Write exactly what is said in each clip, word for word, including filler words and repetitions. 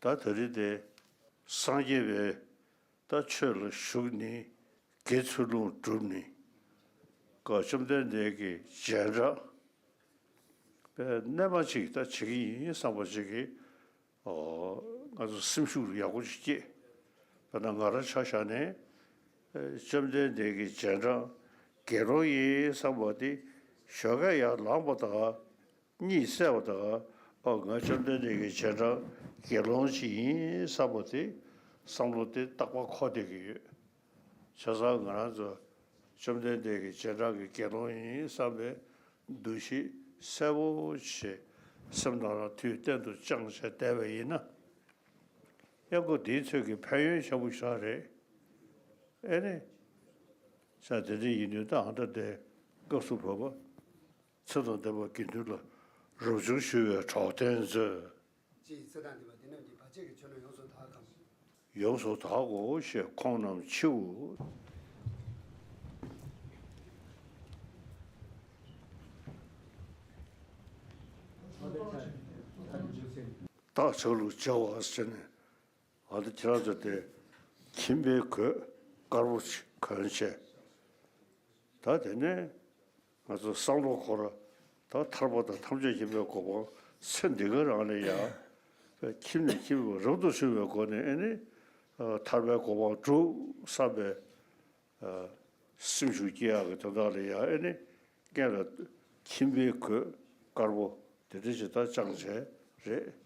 ད་ད་རེས་དེ་སངས་རྒྱས་པའི་ད་ཆོས་ལ་ཞུགས་ནས་དགེ་ཚུལ་སློང་བསྒྲུབས་ནས་ཀ་བཅོམ་ལྡན་འདས་ཀྱི་རྗེས་འབྲང་པའི་རྣལ་མ་ཅིག་ད་བྱེད་ཀྱི་ཡིན་བསམ་པ་ཅིག་གིས་ང་ཚོ་སེམས་ཤུགས་ཡག་པོ་ཅིག་སྐྱེས། དཔེར་ན་ང་རང་ཆ་བཞག་ནས་བཅོམ་ལྡན་འདས་ཀྱི་རྗེས་འབྲང་དགེ་སློང་ཡིན་བསམ་པ་དེ་ཞོགས་ཀས་ཡར་ལངས་པ་དང་། གཉིད་སད་པ་དང་། ཨོ་ང་བཅོམ་ལྡན་འདས་ཀྱི་རྗེས་འབྲང་དགེ་སློང་ཅིག་ཡིན་བསམ་པ་དེ་བསམ་བློ་དེ་རྟག་པར་འཁོར་བསྡད་ཀྱི་ཡོད། བྱས་ཙང་ང་རང་ཚོ་བཅོམ་ལྡན་འདས་ཀྱི་རྗེས་འབྲང་གི་དགེ་སློང་ཡིན་བསམ་པའི་འདུ་ཤེས་གསལ་པོ་བྱས་སེམས་ནང་ལ་དུས་གཏན་དུ་བཅངས་བྱས་བསྡད་པ་ཡིན་ན། ཡང་སྒོ་དེའི་ཚོད་ཀྱི་ཕན་ཡོན་ཆེན་པོ་ཞིག་རེད། ཨེ་ནི། ས་དེ་འདྲ་ཡིན་དུས་ད་ཧ་ད་དེ་སྐབས་སུ་བབ་པ། ཚེ་དང་ལྡན་པ་དགེ་འདུན་ལ་རབ་བྱུང་ཞུ་བའི་གྲོགས་དན་མཛོད། ཅེས་ཚེ་དང་ལྡན་པ་དེ་རྣམས་ཀྱིས་བར་ཆད་ཀྱི་ཆོས་རྣམས་ཡོངས་སུ་དག་གམ། ཡོངས་སུ་དག་གོ་ཞེས་ཁོང་རྣམས་མཆིའོ། བདག་ཅག་ལུ་བྱ་བ་ཟེར་ནས། ཨ་ནི་ཁྱེད་རང་ཚོ་དེ་ཁྱིམ་པའི་གོས་དཀར་པོ་ཞིག་གོན་བྱས། ད་དེ་ནས་ང་ཚོ་བསམ་བློ་འཁོར། ད་ཐར་པ་དང་ཐམས་ཅད་མཁྱེན་པའི་གོ་འཕང་ཚེ་འདི་ག་རང་ལ་ཡ། ཁྱིམ་ནས་ཁྱིམ་པ་རབ་ཏུ་བྱུང་བའི་སྒོ་ནས་ཨེ་ནི། ཐར་པའི་གོ་འཕང་སྒྲུབ་བསམ་པའི། སེམས་ཤུགས་སྐྱེ་ཡག་གི་དོན་དག་ལ་ཡང་ཨེ་ནི་སྔོན་ལ་ཁྱིམ་པའི་གོས་དཀར་པོ་དེ་འདྲ་ཞིག་ད་བཅངས་བྱས་རེད།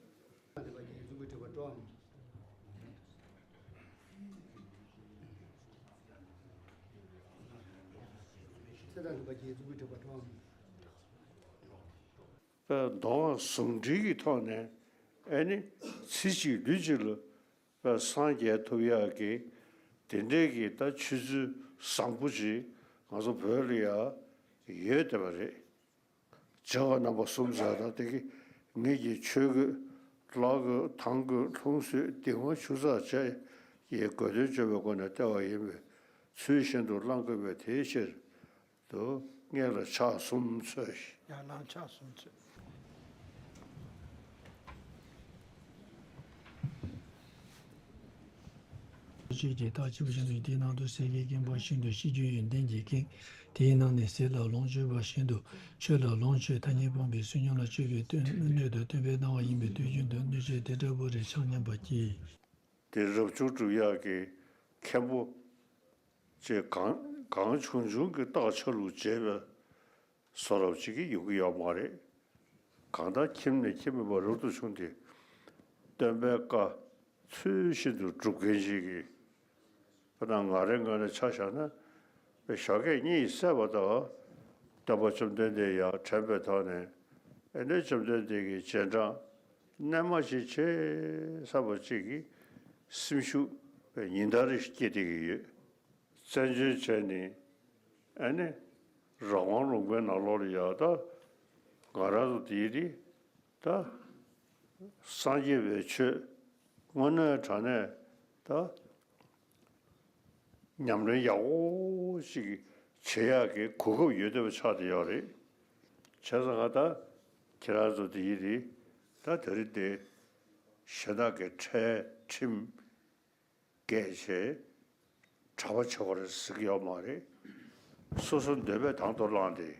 མདོ་སྔགས་ཟུང་འབྲེལ་གྱི་ཐོག་ནས་ཨེ་ནི་ཚེ་གཅིག་ལུས་གཅིག་ལ། སངས་རྒྱས་ཐོབ་ཡག་གི་དེ་འདྲའི་གི་ད་ཆོས་ཚུལ་བཟང་པོ་ཅིག་ང་ཚོ་བོད་ལ་ཡང་ཡོད་བསྡད་པ་རེད། བྱ་བ་རྣམ་པ་གསུམ་ཟེར་ད་དེ་གི་ངེད་ཀྱི་ཆོས་གོས་ལག་གོས་དང་གོས་ལྷུང་བཟེད་གདིང་བ་ཆུ་ཚགས་བཅས་ཀྱི་གོས་དོན་བཅོ་བའི་སྒོ་ནས་སྟེར་བ་ཡིན་པས་ཚུལ་བཞིན་དུ་བླང་དགོས་པས་དེའི་ཕྱིར། དུ་སྔོན་ལ་ཕྱག་གསུམ་འཚོལ། ཡར་ལངས་ཕྱག་གསུམ་འཚོལ། ཆོས་ཀྱི་རྟགས་ཆོས་བཞིན་དུ་དེའི་ནང་དུ་སེང་གེ་ཁེངས་པ་བཞིན་དུ་ཤེས་རྒྱུད་ཡོན་ཏན་གྱིས་ཁེངས། དེའི་ནང་ནས་ཟས་ལ་ལོངས་སྤྱོད་པ་བཞིན་དུ་ཆོས་ལ་ལོངས་སྤྱོད་ཐ་སྙད་སྤངས་པའི་བསོད་སྙོམས་ལ་སྤྱོད་པའི་སྟོན་སྣོད་དུ་སྟོན་པའི་སྣང་བ་ཡིན་པས་དུས་རྒྱུན་དུ་སྣོད་སྤྱོད་དེ་འདྲ་བོ་རེ་ཆགས་སྙམ་པ་སྐྱེས། དེ་རབ་བྱུང་སྒྲུབ་ཡག་གི་མཁན་པོ། ཅེས་གང་གང་བྱུང་བྱུང་གི་རྟགས་ཆ་ལུགས་བྱས་པའི་བཟོ་འདྲ་ཅིག་གི་ཡོང་གི་ཡོད་མ་རེད། གང་ལྟར་ཁྱིམ་ནས་ཁྱིམ་མེད་པར་རབ་ཏུ་བྱུང་སྟེ། སྟོན་པའི་བཀའ་ཚུལ་བཞིན་དུ་སྒྲུབ་མཁན་ཅིག་གིས། དཔེར་ན་ང་རའི་ངོས་ནས་ཆ་བཞག་ན། ཞོགས་ཀས་གཉིད་སད་པ་དང་། སྟོན་པ་བཅོམ་ལྡན་འདས་ཡར་དྲན་པའི་ཐོག་ནས། ཨེ་ནས་བཅོམ་ལྡན་འདས་ཀྱི་རྗེས་འབྲང་རྣལ་མ་ཅིག་བྱེད་བསམ་པ་ཅིག་གིས་སེམས་ཤུགས་ཉིན་ལྟར་རེ་སྐྱེ་བསྡད་ཀྱི་ཡོད། བཙན་བྱོལ་བྱས་ནས་ཨ་ནི་རང་དབང་ལུང་པའི་ནང་ལོགས་ལ་ཡ་ད་ང་རང་ཚོ་དེའི་རིགས་ད་སངས་རྒྱས་པའི་ཆོས་དངོས་གནས་དྲང་གནས་ད་ཉམས་ལེན་ཡག་པོ་ཞིག་བྱེད་ཡག་གི་གོ་སྐབས་ཡོད་བསྡད་པ་ཆགས་བསྡད་ཡོད་རེད། བྱས་ཙང་ང་ད་ཁྱེད་རང་ཚོ་དེའི་རིགས་ད་དེ་རིང་དེ་གཞན་དག་གི་ཁྲལ་ཁྲིམས། རྒྱས་བྱས། གྲྭ་པ་བྱེད་པར་གཟིགས་ཡོད་མ་རེད། སོ་སོ་འདོད་པས་དང་དུ་བླངས་ཏེ།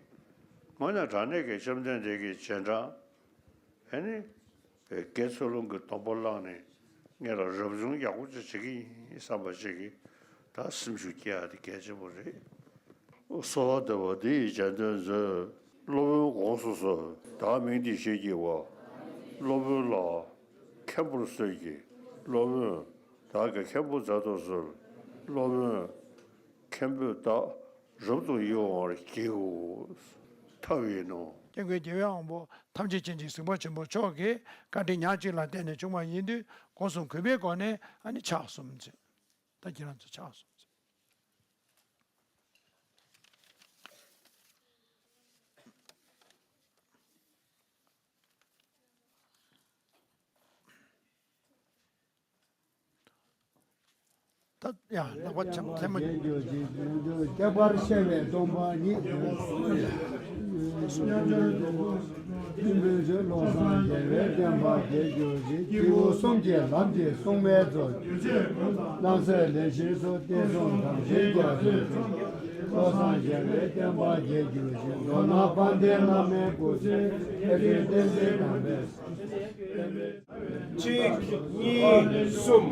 དངོས་གནས་དྲང་གནས་ཀྱི་བཅོམ་ལྡན་འདས་ཀྱི་རྗེས་འབྲང་། ཨེ་ནི། དགེ་ཚུལ་སློང་གི་སྡོམ་པ་བླངས་ནས། ངེད་ལ་རབ་བྱུང་ཡག་པོ་ཅིག་བྱེད་ཀྱི་ཡིན་བསམ་པ་ཅིག་གིས། ད་སེམས་ཤུགས་སྐྱེ་ཡག་དེ་གལ་ཆེན་པོ་རེད། གསོལ་བ་འདེབས་པ་འདི་ཡི་རྗེས་ཟློས་མཛོད། སློབ་དཔོན་དགོངས་སུ་གསོལ། བདག་མིང་འདི་ཞེས་བགྱི་བ། སློབ་དཔོན་ལ། མཁན་པོར་གསོལ་གྱི། སློབ་དཔོན། བདག་གི་མཁན་པོ་མཛད་དུ་གསོལ། སློབ་དཔོན། མཁན་པོས་བདག་རབ་ཏུ་དབྱུང་བར་བགྱིའོ། ཐབས་ཡིན་ནོ། སྐྱབས་མགོན་རྒྱལ་བའི་དབང་པོ་ཐམས་ཅད་མཁྱེན་ཅིང་གཟིགས་པ་ཆེན་པོ་མཆོག་གིས་བཀའ་དྲིན་ཉག་གཅིག་ལ་བརྟེན་ནས་བྱུང་བ་ཡིན་དུས། སྒོ་གསུམ་གུས་པའི་སྒོ་ནས་ཨ་ནི་ཕྱག་གསུམ་འཚལ། ད་ཁྱེད་རང་ཚོ་ཕྱག་གསུམ་འཚལ། ད་ཡང་ལག་པ་འཆམ་མཐའ་མ། ཁྱད་པར་ཤེས་པའི་སྟོང་པ་ཉིད། བློ་བཟང་རྒྱལ་བའི་བསྟན་པ་རྒྱས་གྱུར་ཅིག། སྐྱེས་བུ་གསུམ་གྱི་ལམ་གྱི་སྲུང་མའི་མཛོད། རྣམ་སྲས་ལས་ཤིན་ཏུ་བསྟན་སྲུང་དམ་ཞིང་རྒྱ་མཚོའི་གཙུག། བློ་བཟང་རྒྱལ་བའི་བསྟན་པ་རྒྱས་གྱུར་ཅིག། མདོར་ན་དཔལ་ལྡན་བླ་མའི་སྐུ་ཚེ་ཕན་ཚུན་བསྟན་འཛིན་དམ་པའི། གཅིག་གཉིས་གསུམ།